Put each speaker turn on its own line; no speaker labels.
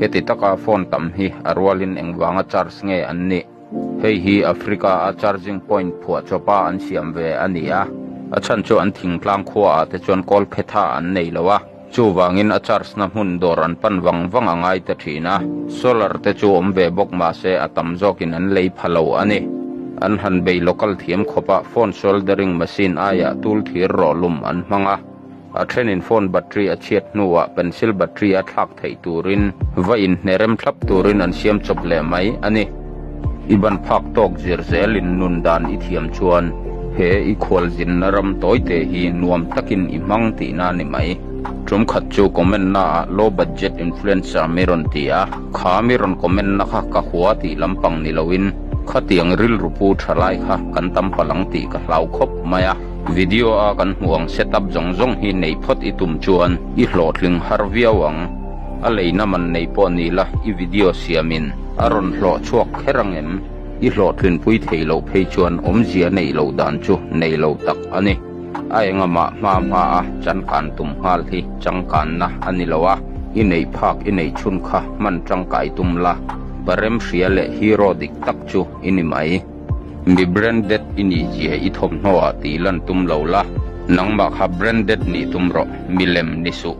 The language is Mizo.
Heti taka phone tam hi a rualin engvanga charge nge an nih? Hei hi Africa-a charging point phuah chawpa an siam ve a ni a, a chhan chu an thingtlang khuaah te chuan kawl phetha an nei lo a, chuvangin a charge na hmun dawr an pan vang vang a ngai ta thin a, solar te chu awm ve bawk mahse a tam zawkin an lei pha lo a ni. An han bei local thiam khawpah phone soldering machine aiah tool thir rawhlum an hmang a. A thenin phone battery a chhiat hnuah pencil battery a thlak theih turin va inhnerem thlap turin an siam chawp leh mai a ni. I ban phak tawk zir zelin nun dan i thiam chuan he i khualzinna ram tawite hi nuam takin i hmang tihna a ni mai. Tum khat chu comment naah low budget influencer mi rawn ti a, kha mi rawn comment na kha ka hua tih lampang ni loin khatiang rilru pu tha lai kha kan tam palh ang tih ka hlau khawp mai a. Video a kan hmuh ang setup zawng zawng hi neih phawt i tum chuan i hlawhtling har viau ang. A leina man nei pawh ni la i video siamin a rawn hlawh chhuak kher ang em? I hlawhtlinpui thei loh phei chuan awmzia neih loh dan chu nei lo tak a ni. A engamah hma hma a chankan tum nghal hi changkanna a ni lo a, i neih phak i neih chhun kha hman tangkai tum la, parem hria leh hero dik tak chu i ni mai. Mi branded i nih zia i thawmhnaw ah tih lan tum lo la, nangmah kha branded nih tum rawh, milem ni suh.